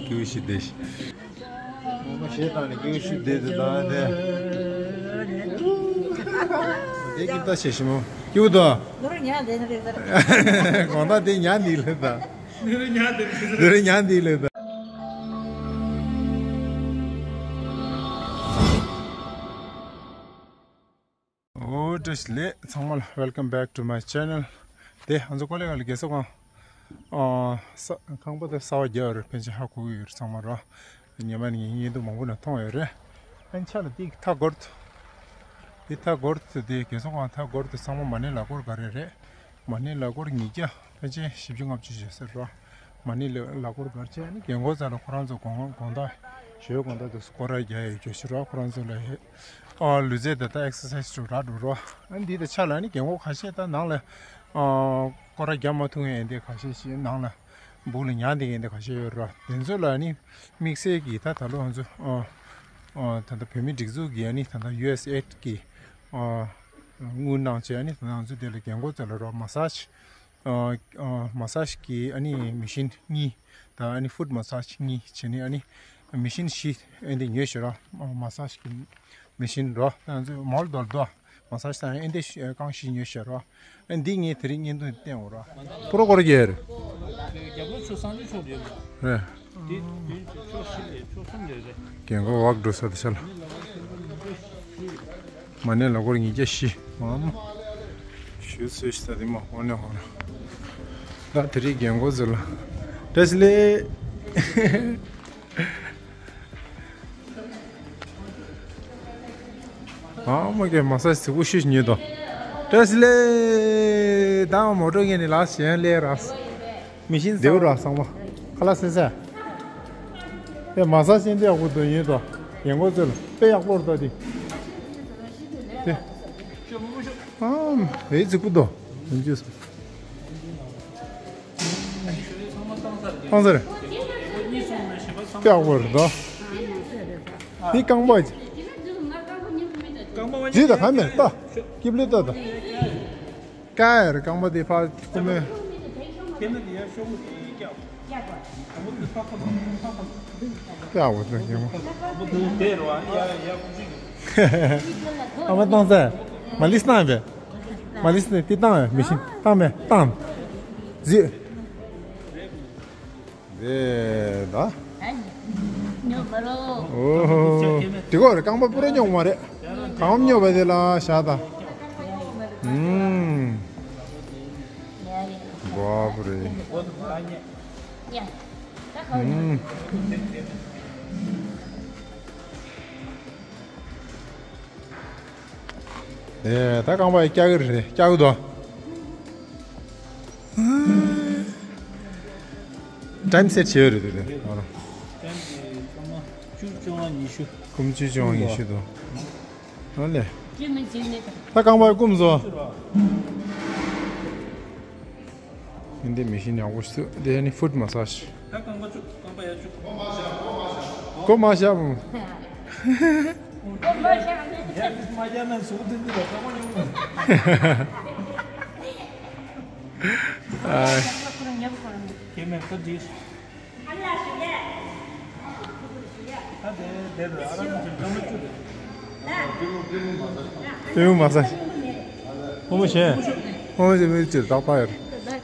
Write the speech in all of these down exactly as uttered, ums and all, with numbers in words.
ཀྱུ་ཤི་དེ་ཤི། ངོ་མ་ཞེས་དང་ནི་ཀྱུ་ཤི་དེ་དེ་དང་དེ། དེ་ཀྱི་ལྟ་ཞེས་ཤི་མོ། ཀྱུ་དོ། ནོར་ཉ་དེ་ནི་རེད་ཟེར། གོང་ད་དེ་ཉ་འདི་ལེ་ད། ནོར་ཉ་དེ་ནི་རེད། ནོར་ཉ་འདི་ལེ་ད། ཨོ་བཀྲ་ཤིས་བདེ་ལེགས་ཚང་མ་ལ། Welcome back to my channel. དེ་ང་ཚོ་ཀོ་ལེ་ག་ལ་རྒྱལ་ས་ཁང་། ཨ་ས་ཁང་པ་དེ་གསར་པ་རྒྱག་ཡོད་རེད། ཕན་ཆད་ཧ་གོ་གི་ཡོད་རེད་ཚང་མ་རོ། ཉི་མ་ནི་བརྙན་ཐུང་མང་པོ་ནས་མཐོང་ཡོད་རེད། ཕན་ཆད་ལ་དེ་མཐའ་སྐོར་དུ། དེ་མཐའ་སྐོར་དུ་དེ་རྒྱལ་ས་ཁང་མཐའ་སྐོར་དུ་ཚང་མ་མ་ཎི་ལག་འཁོར་ག་རེ་རེད། མ་ཎི་ལག་འཁོར་ཉིས་བརྒྱ། ཕལ་ཆེར་བཞི་བཅུ་ལྔ་བཅུ་བྱས་ཟེར་རོ། མ་ཎི་ལ་ལག་འཁོར་གར་བྱས་ནི་རྒན་གོག་ཚོ་ལ་ཁོ་རང་ཚོ་དགོང་དགོང་དག་ཞོལ་དགོང་དག་དུ་སྐོར་ར་རྒྱག་ཡོད་རྒྱུ་ཞིག་རོ། ཁོ་རང་ཚོ་ལ་ཧེ་ཨ་ལུས་རྩལ་དེ་དག་ཨེག་སར་སའི་སི་ཅིག་རག་འགྲོ་རོ། ཨ་འདི་དང་ཆ་ལ་ནི་རྒན་གོག་ཁ་ཤས་ད་ནང་ལ་ཨ་སྐོར་ར་རྒྱག་མ་ཐུབ་མཁན་ཡིན་དེ་ཁ་ཤས་ཤིག་ནང་ལ་སྦུག་ལ་ཉལ་བསྡད་མཁན་དེ་ཁ་ཤས་ཡོད་རོ། དེ་ཚོ་ལ་ནི་དམིགས་བསལ་གྱི་ད་ད་ལོ་ང་ཚོ་ཨ་ཨ་ད་ལྟ་བོད་མི་སྒྲིག་འཛུགས་ཀྱི་ཨ་ནི་ད་ལྟ་ཡུ་ཨེས་ཨེ་ཌི་གི་ཨ་དངུལ་གནང་བྱས་ཨ་ནི་ད་ལྟ་ང་ཚོ་དེ་ལ་རྒན་གོག་ཚོ་ལ་རོ་མ་སཱ་ཇི། ཨ་ཨ་མ་སཱ་ཇི་གི་ཨ་ནི་མེ་ཤིན་གཉིས་དང་ཨ་ནི་ཧྥུཊ་མ་སཱ་ཇི་གཉིས་བྱས་ནས་ཨ་ནི་མེ་ཤིན་བཞི་ཨ་འདི་ཉོས་ཤག་ར། ཨ་མ་སཱ་ཇི་གི་མེ་ཤིན་རོ། ད་ང་ཚོས་མོལ་དོར་དོ་མ་སཱ་ཇི་དང་ཨ་འདི་ཤ་རྐང་བཞི་ཉོས་ཤག་ར། ཨ་འདི་ངས་དེ་རིང་བརྙན་ཐུང་བསྟན་འོ་ར། པུ་རོ་སྐོར་རྒྱག་རེད། རྒྱབ་ལོགས་ཚོ་སང་ཆུ་ཕྱོགས་ཡོད་ར། རེད། དེ་དེ་ཕྱོགས་བཞི་ལས་ཕྱོགས་གསུམ་ལས་རེད། རྒན་གོག་འོག་འགྲོ་ས་དེ་ཤ་ལ། མ་ཎི་ལག་འཁོར་ཉིས་བརྒྱ་བཞི། ཨ་མ། ཞུ་ཚོད་ཤི་ད་དེ་མ་ཧོ་ནེ་ཧོ་ན། ད་དེ་རིང་རྒན་གོག་ཚོ་ལ། བཀྲ་ཤིས་བདེ་ལེགས། ཨ་མ་གེ་མ་སཱ་ཇི་ཟིག་པོ་ཤུ་ཉོས་དོ། བཀྲ་ཤིས་བདེ་ལེགས། ད་མོ་ཊ་ངན་ནི་ལ་གཞན་ལས་ར། མི་ཤིན་རྡེའུ་ར་ཚང་མ། ཁ་ལག་སེ་སེ། ཨེ་མ་སཱ་ཇི་ཤིན་ཏུ་ཡག་པོ་འདུག་ཡིན་དོ། རྒན་གོག་ཚོ་ལ་དཔེ་ཡག་པོ་རེད་དོ་དེ། དེ། ཨམ་ཨེ་རྫིག་པོ་འདུག་ཡིན་རྒྱུ་སོ། ཧང་ཟེར། དཔེ་ཡག་པོ་རེད་དོ། དེ་རྐང་པ། རྫིག་ད་ག་མེད་ལྟ། སྐྱིབ་ལེ་ལྟ་ད། ཀ་ཡར་རྐང་པ་དེ་ཕར་ཁུག་མེད། ཀ་འོ་ད་ཡང་། ཨ་མ་བཏང་ས། མ་ལིས་བཏང་བས། མ་ལིས་ནས་དེ་བཏང་བས་མི་ཤིན་བཏང་མེད་བཏང་། རྫིག་དེ་ད། ཉོ་མ་རོ། ཨོ་ཧོ། དེ་གོ་རེ་རྐང་པ་པུ་རེ་ཉོ་མ་རེད། གང་ཉོ་བ་དེ་ལ་ཤ་ད། ཨུམ། བ་པུ་རེ། ཨུམ། ཨེ་ད་རྐང་པ་ཡི་སྐྱག་གི་རེད་སྐྱག་གི་དོ། ཊའིམ་སེཊ་བྱས་ཡོད་རེད་དེ་རེད། ཊའིམ་གྱི་ཚང་མ་བཅུ་བཅོ་ལྔ་ཉི་ཤུ། ཀུམ་བཅུ་བཅོ་ལྔ་ཉི་ཤུ་དོ། ཨ་ལེ། ད་རྐང་པ་ཡི་ཀུམ་བཟོ། ཨིན་དེ་མི་ཤིན་ཡག་པོ་ཞིག་འདུག་དེ་ནི་ཧྥུཊ་མ་སཱ་ཇི། ད་རྐང་པ་བཅུག་རྐང་པ་ཡར་བཅུག་མགོ་མ་བཞག་མོ། མགོ་མ་བཞག་ཡ་མི་མ་བཞག་ན་ཟུག་དེ་འདི་ལ་རྐང་པ་ཉུང་མོ། ཨ། ཁྱེད་མེད་ཀ་འདི། ཨེ་མ་ས། ཧོ་མོ་ཤེ། ཧོ་མོ་ཤེ་མི་ཅི་ཏག་ཏག་ཡོད།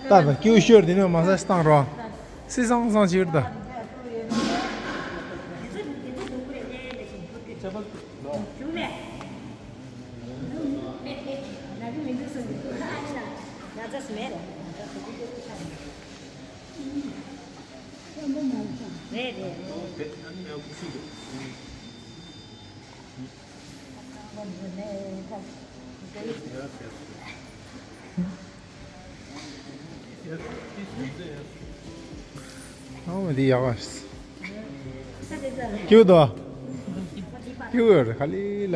ཏག་ཏག་ཀིའུ་ཤོར་དེ་ནས་མ་ས་ཤི་བཏང་རོགས། སི་སང་སང་ཕྱིར་ད། རེད་རེད། ཨོ་འདི་ཡག་པ། ཀིའུ་དོ། ཀིའུ་ཡོད་རེད་ག་ལེ་ལ།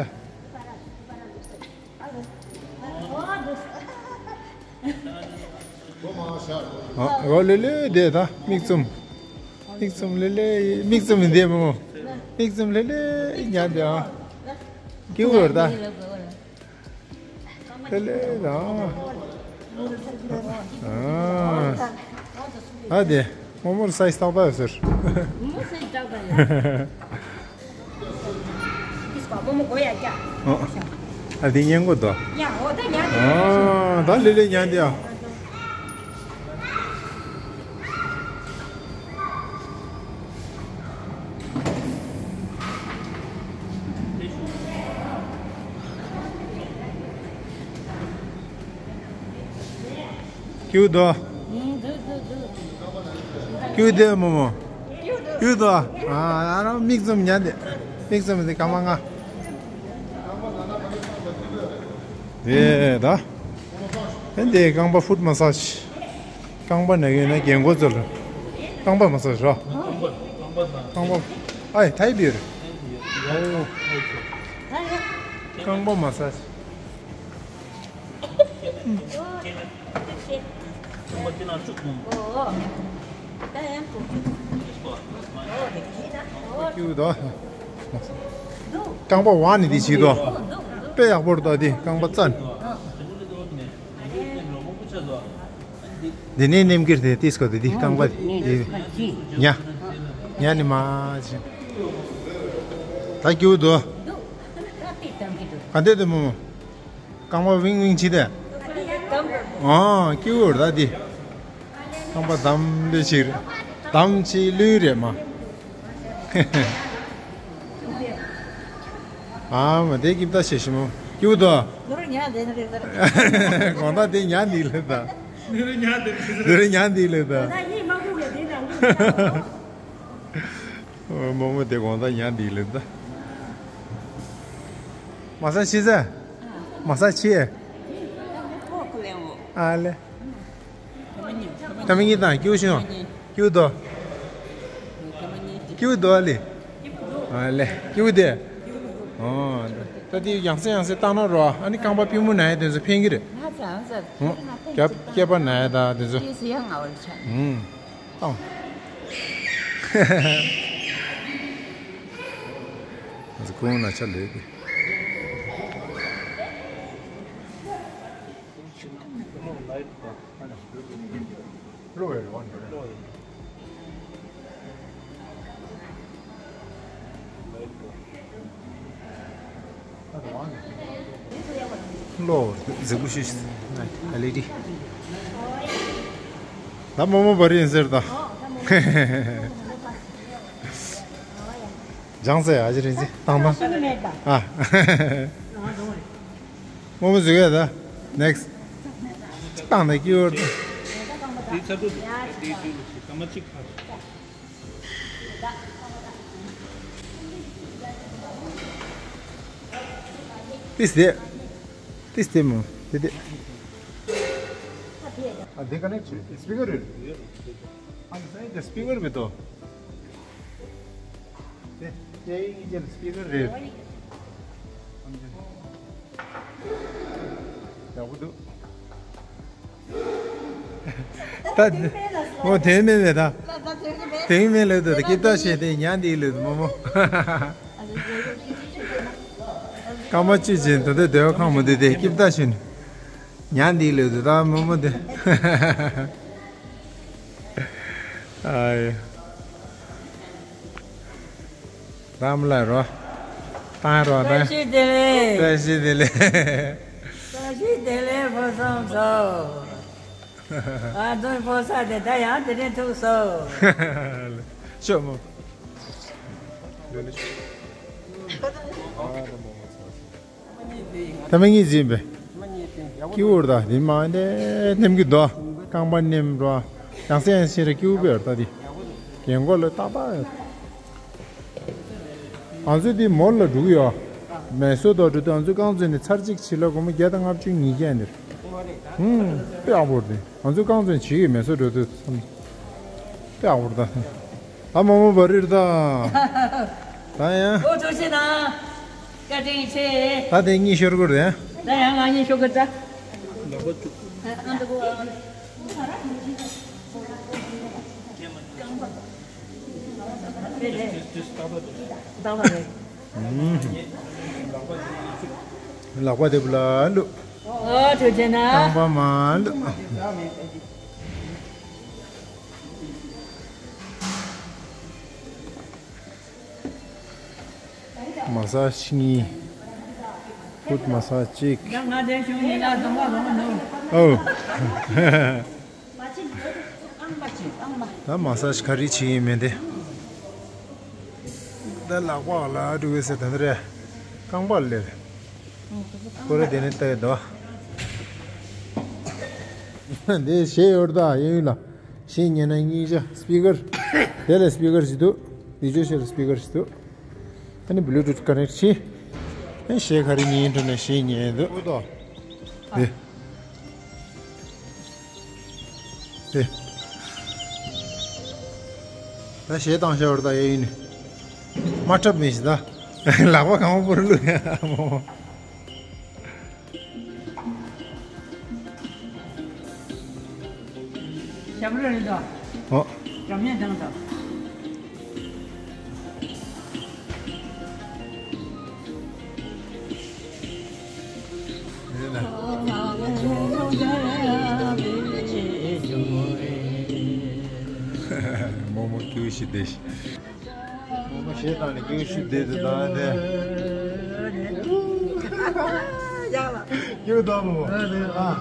ཨ་རོ་ལེ་ལེ་བསྡད་ད་མིག་བཙུམ། མིག་བཙུམ་ལེ་ལེ་མིག་བཙུམ་བསྡད་མོ། མིག་བཙུམ་ལེ་ལེ་ཉལ་བསྡད་ཨ། ཀིའུ་ཡོད་ད། ལེ་ལེ་ད། ཨ། ཨ་དེ། རྨོ་མོར་སའི་ཛི་ཏག་ཏག་ཡོད་ཟེར། རྨོ་མོ་སའི་ཛི་ཏག་ཏག་ཡོད། ཨ་དེ་ཉན་གོ་དོ། ཡ་འོ་ད་ཉན་དེ། ཨ་ད་ལེ་ལེ་ཉན་དེ་ཡ། ཀྱུ་དོ། ཀྱུ་དེ་རྨོ་མོ། ཀྱུ་དོ། ཨ་ཨ་རང་མིག་བཙུམ་ཉན་དེ། མིག་བཙུམ་དེ་སྐར་མ་ལྔ། དེ་ད། ཨེ་འདི་རྐང་པ་ཧྥུཊ་མ་སཱ་ཇི། རྐང་པ་ན་གི་ན་རྒན་གོག་ཚོ་ལ། རྐང་པ་མ་སཱ་ཇི་རོ། རྐང་པ། ཨའི་ཐའི་བིར། རྐང་པ་མ་སཱ་ཇི། ཀྱུ་དོ། རྐང་པ་ཝ་ནི་དེ་བྱེད་དོ། དཔེ་ཡག་པོ་རེད་དོ་དེ་རྐང་པ་རྩ་ནི། དེ་ནས་ནེམ་གིར་དེ་ཏིས་ཀོ་དེ་དེ་རྐང་པ་དེ་ཉ། ཉ་ནི་མ་བྱེད། ད་ཀྱུ་དོ། ག་འདྲ་དེ་རྨོ་མོ། རྐང་པ་ཝིང་ཝིང་བྱེད་དེ། ཨ་ཀྱུ་ར་ད་དེ། རྐང་པ་དམ་ལོས་བྱེད་རེད། དམ་ཆི་ལོས་རེད་མ། ཨ་མ་དེ་ཀིབ་ད་ཤེ་ཤི་མོ། ཀྱུ་དོ། གོང་ད་དེ་ཉ་འདི་ལེ་ད། འདི་རུ་ཉ་འདི་ལེ་ད། རྨོ་མོ་དེ་གོང་ད་ཉ་འདི་ལེ་ད། མ་ས་ཆི་ཟེ། མ་ས་ཆི། ཨ་ལེ། ཐ་མ་གཉིས་དང་ཀྱུ་ཤོང་། ཀྱུ་དོ། ཀྱུ་དོ་ལེ། ཨ་ལེ་ཀྱུ་དེ། ཨོ། ད་དེ་ཡང་སེ་ཡང་སེ་བཏང་ན་རོ། ཨ་ནི་རྐང་པ་པུས་མོ་ན་ཡ་དེ་ཚོ་ཕན་གི་རེད། ཨོ། རྒྱབ་སྐེད་པ་ན་ཡ་ད་དེ་ཚོ། ཨུམ། བཏང་། ང་ཚོ་ཁོང་ན་ཆ་ལོས་གི། ལོ་རྫིག་པོ་ཞིག་ཨ་ལེ་ཏི། ད་རྨོ་མོ་བ་རི་ཡིན་ཟེར་ད། ལྗང་ཟེར་ཨ་ཅི་རིན་ཅི་བཏང་བཏང་། ཨ། རྨོ་མོ་ཟུག་ཡ་ད། ནེག་སི་ཊི། བཏང་ནས་ཀྱི་ཡོད། དེའི་ཚ་དྲོད་དེའི་དུས་ལ་ཞིག་སྐར་མ་གཅིག་ཁ། ཏིས་དེ། ཏིས་དེ་མོ། དེ་དེ། ཨ་དེ་ག་ནས་ཆེ། སྤི་ཀར་རེད། ཨ་ནི་སྤི་ཀར་མེད་དོ། དེ་དེ་ཡིན་གྱི་སྤི་ཀར་རེད། ཡག་པོ་འདུག་ད་འོ་དེ་མེད་མེད་ད། དེ་མེད་ལོས་ད་ཀི་ཏ་ཤེ་དེ་ཉན་དེ་ལོས་མོ་མོ། སྐར་མ་བཅུ་ཅན་ད་ལྟ་སྡོད་ཁང་མི་འདུག་དེ་ཀི་ཏ་ཤེ་ནི་ཉན་དེ་ལོས་ད་མོ་མོ་དེ། ཨའི། རམ་ལ་རོ། བཏང་རོ་བཏང་། བཀྲ་ཤིས་བདེ་ལེགས། བཀྲ་ཤིས་བདེ་ལེགས། བཀྲ་ཤིས་བདེ་ལེགས་ཕོ་བསམ་ཚོ། ཨ་དོན་ཕོ་ས་དེ་ད་ཡང་དེ་རིང་ཐུག་སོ། ཤོག་མོ། ཐ་མ་གཉིས་ཟིན་པས། ཀྱི་འུར་ད་དེ་མ་ནས་ནེམ་གི་དོ། རྐང་པ་ནེམ་རོ། ཡང་སེ་ཡང་སེ་ར་ཀྱི་འུར་པའི་ད་དེ། རྒན་གོག་ལ་ཏག་ཏག་ཡོད། ང་ཚོ་དེ་མོལ་ལ་འགྲོ་གི་ཡོད། མེ་སོ་དོ་འགྲོ་དུས་ང་ཚོ་རྐང་བཙོན་ནས་ཚར་གཅིག་བྱི་ལ་སྒོར་མོ་བརྒྱ་དང་ལྔ་བཅུ་ཉིས་བརྒྱ་ནས། ཧུམ། དཔེ་ཡག་པོ་རེད། ང་ཚོ་རྐང་བཙོན་བྱེད་ཀྱི་མེ་སོ་འགྲོ་དུས་ཙམ། དཔེ་ཡག་པོ་རེད་ད། ད་མོ་མོ་བ་རིར་ད། ད་ཡང་། ཨོ་ཐུགས་རྗེ་གནང་། བཀའ་དྲིན་ཆེ། ད་དེ་གཉིས་ཤོར་དགོས་རེད། ད་ཡང་ང་གཉིས་ཤོར་དགོས་ད། ཨ་འདི་གོ། ད་བ་རེད། ལག་པ་དེ་བུ་ལ་བླུགས། ཨོ་ཐུགས་རྗེ་གནང་། རྐང་པ་མ་བླུགས། མ་སཱ་ཇི་གཉིས། ཧྥུཊ་མ་སཱ་ཇི་གཅིག་ད་ང་དེ་བྱུང་ཡིན་ན་གདོང་པ་ལོང་མི་འདུག་ཨོ། ད་མ་སཱ་ཇི་ག་རེ་བྱེད་ཀྱི་ཡིན་མིན་དེ། ད་ལག་པ་ལ་འགྲོ་གི་ཟེར། ད་འདི་རེད། རྐང་པ་ལ་ལེ། ཁོ་རེ་དེ་ནས་ལྟ་ཡི་འདུག་འདི་གཞས་ཡོད་ད་གཡས་གཡོན་ལ། གཞས་ཉན་ན་སྙིང་རྗེ། སི་པི་ཀར། དེ་ལ་སི་པི་ཀར་ཞིག་འདུག་བི་ཌི་ཡོ་ཤོ་ལ་སི་པི་ཀར་ཞིག་འདུག་ཨ་ནི་བི་ལུ་ཊུཐ་ཀ་ནེག་བྱས། ཨ་ནི་གཞས་ག་རེ་ཉན་འགྲོ་ན་གཞས་ཉན་འདུག་འདི། དེ། ད་གཞས་བཏང་ཤར་བར་ད་གཡས་གཡོན་ནས། མ་འཁྲབ་མི་ཤེས་ད། ལག་པ་གང་པོར་བླུགས་ཡ་མོ། ཞབས་བྲོ་རེད་དོ། ཨོ། འགྲམ་ཉེ་དང་དང་། རྨོ་མོ་སྐྱིད་པོ་ཞིག་བསྡད་ཤག་རྨོ་མོ་གཞས་བཏང་ནས་སྐྱིད་པོ་ཞིག་བསྡད་འདུག་ད་དེ། ཡག་ལ། སྐྱིད་པོ་འདུག་རྨོ་མོ། ཨ།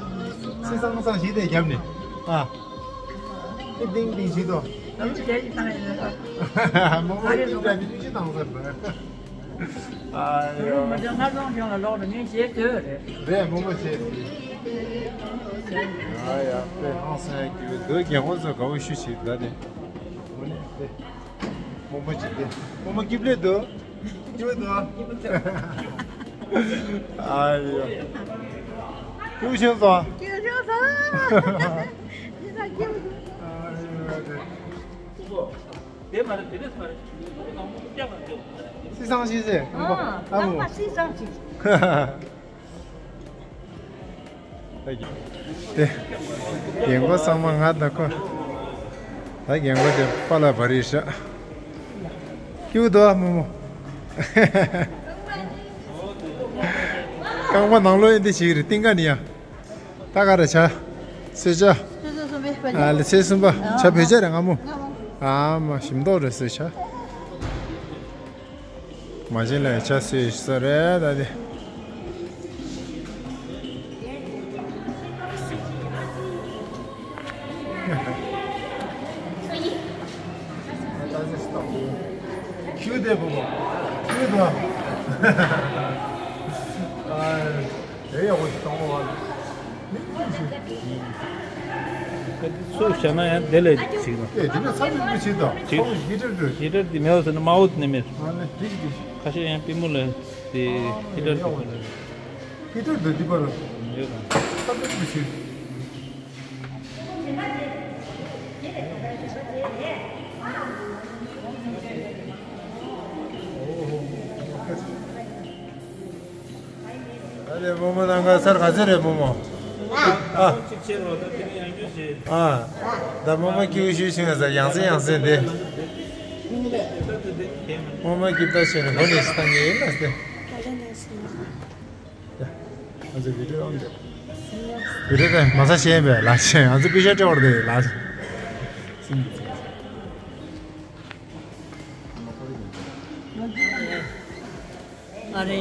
སི་སང་སང་ཞིག་དེ་རྒྱབ་ནས། ཨ། ཏིང་ཏིང་ཏིང་ཞིག་འདུག་རྨོ་མོ་སྐྱིད་པོ་འདྲ་ནི་ཅི་བཏང་ཟེར་ན། ཨ་ཡོ། མི་འདྲ་སྔ་སོང་ཁྱོད་ལ་ལོག་ཏུ་ངས་བྱེད་འདོད་རེད། རེད་མོ་མོ་བྱེད། ཨ་ཡ་དཔེ་ཧང་སང་ཡ་སྐྱིད་པོ་འདུག་རྒན་གོག་ཚོ་དགའ་བོ་ཞུ་བྱེད་ད་དེ། མོ་ནས་དེ། མོ་མོ་བྱེད་དེ། མོ་མོ་སྐྱིད་པོ་འདུག་སྐྱིད་པོ་འདུག་ཨ་ཡོ། སྐྱིད་པོ་བྱུང་སོང་། སྐྱིད་པོ་བྱུང་སོང་། ཡིན་ན་སྐྱིད་པོ་བྱུང་། ཨ་ཡོ། དེ་མ་རེད། དེ་རེད་མ་རེད། སི་སང་ཞིག་ཟེར། ཨ་ཨ་མོ། ཨ་སི་སང་ཞིག་དེ། རྒན་གོག་ཚང་མ་ང་དང་ཁོ། ད་རྒན་གོག་དེ་པཱ་ལགས་བ་རེད་ཤག་སྐྱིད་པོ་འདུག་ཨ་མོ་མོ། རྐང་པ་ནང་ལོགས་ཡིན་དེ་ཞིག་རེད། གཏིང་ཁ་ནི་ཡ། ད་ག་རེ་བྱ། གསོལ་ཇ། ཨ་ལེ་ཚེས་གསུམ་པ། ཆ་བོད་ཇ་རེད་སྔ་མོ། ཨ་མ་ཞིམ་མདོག་རེད་གསོལ་ཇ། མ་བྱན་ལ་ཆ་གསོལ་ས་རེད་ད་དེ། ཁྱོད་བསྡད་པོ་མ། ཁྱོད་དང་། ཨ། དེ་ཡག་པོ་ཞིག་གཏོང་གོ་བ། ཚུགས་བཞག་ན་ཡང་དེ་ལས་ཅིག་ན། ཨེ་དེ་ནས་ཚ་མིག་མིག་བྱེད་དང་། ཚ་མིག་ཧི་ཊར་འགྲོ། ཧི་ཊར་དེ་མེད་པ་ཟེར་ན་དམར་པོ་དེ་ནས་མེད། ཨ་ནི་འགྲིག་འགྲིག་ཁ་ཤས་ཡང་པུས་མོ་ལ་དེ་ཧི་ཊར་དེ་ཁོ་ན། ཧི་ཊར་དེ་འདི་པར་ཡོད་དང་། ཚ་མིག་མིག་བྱེད། ཨ་ལེ་རྨོ་མོ་ནང་ག་སར་ག་ཚོད་རེད་རྨོ་མོ། ཨ། ཨ། ད་རྨོ་མོ་ཀྱུ་ཤུ་ཤིང་ས་ཡང་སེ་ཡང་སེ་འདི། རྨོ་མོ་ཀྱི་ལྟ་བྱས་ནས་སྒོ་ནས་ཤི་བཏང་གི་ཡིན་ལ་སྟེ། ང་ཚོ་བི་ཌིའོ་འདི། བི་ཌིའོ་དེ་མ་ས་ཤེས་པས་ལ་ཤེས། ང་ཚོ་པི་ཤ་སྤྲད་བར་དེ་ལ་ཤེས། ཨ་རེ།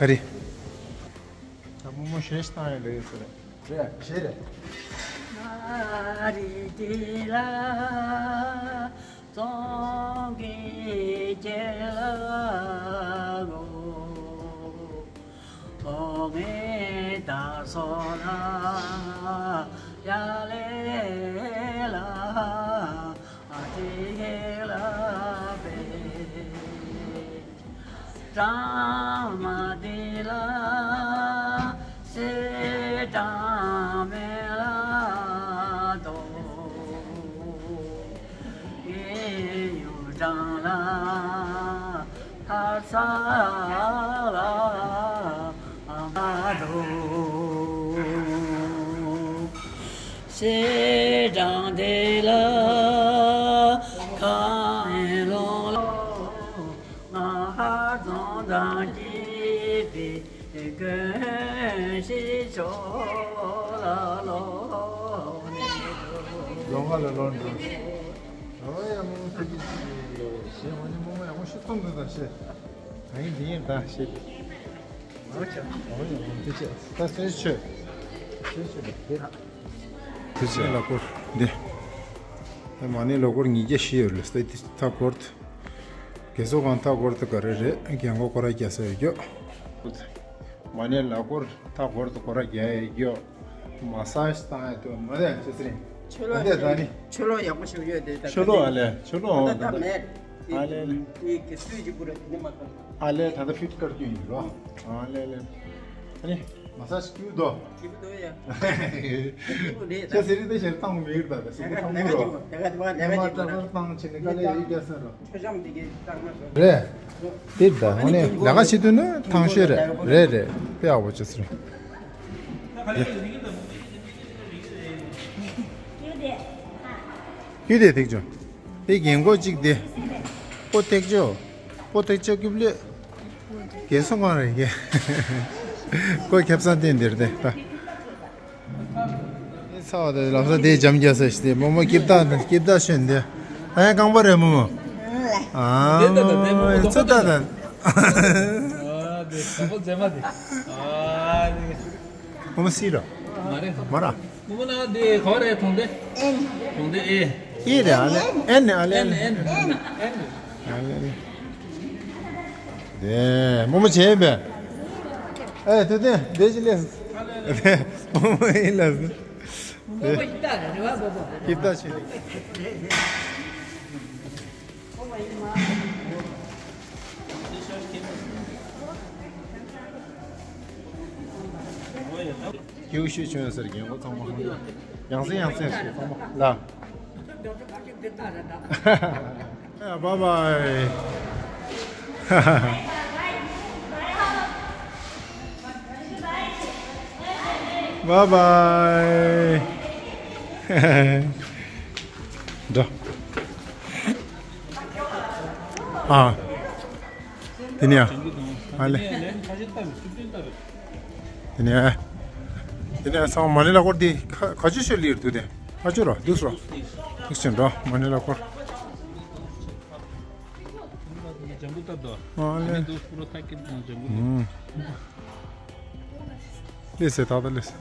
ཨ་རེ། ད་རྨོ་མོ་གཞས་ཤིག་བཏང་ཡ་འདྲ་ཡོད་ས་རེད། རེད། གཞས་རེད། ཨ་རེ་དེ་ལ་ཙོང་གི་ཁྱེད་ལ་གོ། ཨོ་ངེ་ད་སོ་ལ་ཡ་ལེ་ལ། ཨ་ཏི་ཧེ་ལ་བེ། གྲང་མ་དི་ལ་སེ་གྲང་མེ་ལ་དོ། ཨེ་ཡུ་གྲང་ལ་ཧ་ས་ལ་ཨ་མ་དོ། སེ་གྲང་དེ་ལ་ཁ་ལོ་ལོ། ང་ཧ་ཙང་ཙང་སྐྱིད་པའི་དགོན་ཤིག་ཕྱོགས་ལ་ལོག་ནས་འགྲོ། ལོང་ང་ལ་ལོག་འགྲོ། ཨོ་ཡ་མོ་ཐུགས་རྗེ་ཆེ། ཞེས་འོ་ནི་མོ་མོ་ཡག་པོ་ཞིག་གསུངས་འདུག་ད་ཞེས། ད་ཡིན་འདི་ཡིན་ད་ཞེས། ཨོ་ཡ་མོ་ཐུགས་རྗེ་ཆེ། ད་སོན་ཆོས། སོན་ཆོས་ད་དེ་ད། ཐུགས་རྗེ་ཆེ་ལ་སྐོར་འདི། ད་མ་ཎི་ལོ་སྐོར་ཉིས་བརྒྱ་བཞི་ཡོད་ལ་ད་འདི་ཐག་གོར་དུ། རྒས་གསོ་ཁང་ཐག་གོར་དུ་ག་རེ་རེད། རྒན་གོག་སྐོར་ར་རྒྱག་ས་ཡོད་རྒྱུ། མ་ཎི་ལ་སྐོར་ཐག་གོར་དུ་སྐོར་ར་རྒྱག་ཡོད་རྒྱུ། མ་སཱ་ཇི་བཏང་ཡ་དུ་མ་རེད་ཅི་ཟེར་རིང་། ཆུ་ལོག་ད་ལྟ་ད་ནི། ཆུ་ལོག་ཡག་པོ་ཞིག་ཡོད་དེ་ད་ཆུ་ལོག་ཨ་ལེ་ཆུ་ལོག་ད་ད་ད་མེད། ཨ་ལེ་ལེ། དེ་གི་སུས་ཀྱི་པུ་ར་དེ་ནི་མ་གཏོང་། ཨ་ལེ་ད་ལྟ་ཕིཊ་ཀར་གྱི་ཡིན་རོ། ཨ་ལེ་ལེ། ཨ་ནི་མ་སཱ་ཇི་སྐྱིད་དོ། སྐྱིད་པོ་འདུག་ཡ། སྐྱིད་པོ་རེད་ད། ཅི་ཟེར་རེད་ད་ཞེར་བཏང་མི་ཡོད་ད་ད་ཟེར་གི་ད་མཐོང་མི་རོ། ད་ག་ད་ག་ད་ག་ཉི་མ་ད་ད་བཏང་ཕྱིན་ནས་དཀའ་ལས་ཡོད་རྒྱ་ས་རོ། ཆུ་ཤམ་དེ་གི་བཏང་མ་སོང་། རེད། དེ་ད་ཨ་ནི་འོ་ནི་ལས་ཀ་བྱེད་དུས་ནི་ཐང་ཤོས་རེད་རེད་རེད་དཔེ་ཡག་པོ་བྱེད་ཟེར། ཡུལ་དེ་ཐེག་ཆོ། དེ་རྒན་གོག་གཅིག་དེ། པོ་ཐེག་ཆོ། པོ་ཐེག་ཆོ་ཀིབ་ལེ། རྒན་གསོ་ཁང་རེད་རྒན། ཀོ་ཁྱབ་ས་བསྟན་དེར་དེ་ད། ཚ་བ་དེ་ལབ་ས་དེ་འཇམ་རྒྱ་ས་ཞིག་དེ་མོ་མོ་ཀིབ་ཏ་ཀིབ་ཏ་ཤོན་དེ། ཨ་ཡ་རྐང་པ་རེད་མོ་མོ། ཨ་མོ་ཚོ་ད་ད། ཨ་དེ་ཁ་པོ་མཛེས་མ་དེ། ཨ་དེ། ཨོ་མ་སི་ར། མ་རེད། མ་ར། ཨོ་མ་ན་དེ་ག་རེ་གྲོང་སྡེ། གྲོང་སྡེ་ཨེ། ཨེ་རེད་ཨ་ལེ། ཨེ་ནི་ཨ་ལེ་ཨ་ལེ། ཨེ་ནི་ཨ་ལེ། ཨ་ལེ་ཨ་ལེ། དེ་མོ་མོ་བྱས་པས། ཨེ་དེ་དེ་དེ་ཅི་ལེ། མོ་མོ་ཡིན་ལ། ཀིབ་ཏ་བྱས། སྐྱེའུ་ཤོད་བྱུང་ཡོད་ཟེར་རྒན་གོག་ཚང་མ། ཡང་སེ་ཡང་སེ་ཞེས་ཚང་མ་ལ། ཡ་བཱའི་བཱའི། བཱའི་བཱའི། འགྲོ། ཨ། དེ་ནས་ཡ། ཨ་ལེ། དེ་ནས་ཡ། དེ་ནས་ཡ་ཚང་མ་ལེ་ལ་སྐོར་དེ་ཁ་ཁ་ཆུ་ཤོད་ལིར་དུ་དེ། ཁ་ཆུ་རོ་དུས་རོ། ཐུགས་ཆེན་འགྲོ་མ་ལེ་ལ་སྐོར། ལྗང་གུ་བཏབ་དོ། ཨ་ལེ། ཨ་ནི་དུ་སྐུ་རོ་ཐག་ཀིར་དང་ལྗང་གུ་བཏབ། ཨུམ། ལེ་སེ་ད་ད་ལེ་སེ།